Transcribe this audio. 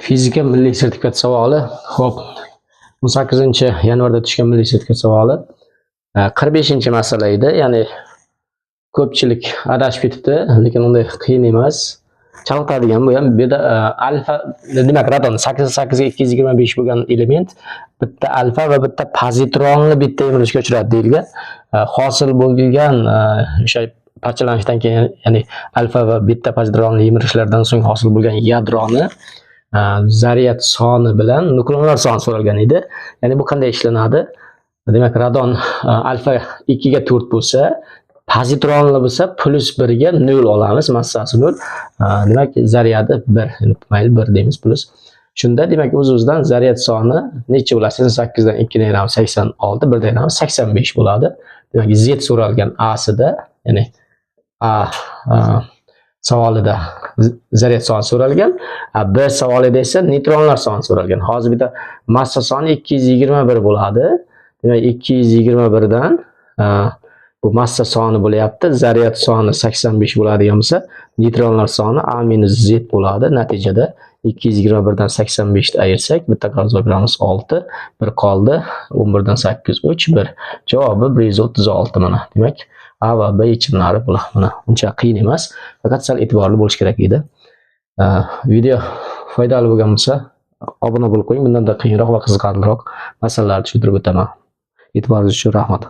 Fizika milliy sertifikat savoli. Xo'p, 18-yanvarda tushgan milliy sertifikat savoli. 45-masala edi. Ya'ni ko'pchilik adashib ketibdi, lekin unday qiyin emas. Chalg'itadigan bu ham. Bu yerda alfa, demak, radon 88 ga 225 bo'lgan element bitta alfa va bitta pozitronli bitta emirilishga uchradi deyilgan. Hosil bo'lgan o'sha parchalanishdan keyin, ya'ni alfa va bitta pozitronli emirilishlardan so'ng hosil bo'lgan yadroni zaryad soni bilan nuklonlar soni so'ralgan edi. Ya'ni bu qanday ishlanadi? Demak, radon alfa 2 ga 4 bo'lsa, pozitronli bo'lsa plus 1 ga 0 olamiz, massasi 0. Demak, zaryadi 1, mayli 1 deymiz plus. Shunda demak o'z-o'zidan zaryad soni necha bo'ladi? 88 dan 2 ni ayiramiz 86, 1 dan ayiramiz 85 bo'ladi. Demak, Z so'ralgan A sida, ya'ni A savolida zaryad soni so'ralgan, B savolida esa neytronlar soni so'ralgan. Hozir bitta massa soni 221 bo'ladi. Demak, 221 dan bu massa soni bo'lyapti. Zaryad soni 85 bo'ladigan bo'lsa, neytronlar soni A minus Z bo'ladi. Natijada 221 dan 85 ni ayirsak, bitta qarz beramiz 6, 1 qoldi. 11 dan 8 3 1. Javobi 136 mana. Demak, A va B yechimlari bular. Mana uncha qiyin emas, faqat sal e'tiborli bo'lish kerak edi. Video foydali bo'lgan bo'lsa, obuna bo'lib qo'ying. Bundanda qiyinroq va qiziqarliroq masalalarni tushuntirib o'taman. E'tiboringiz uchun rahmat.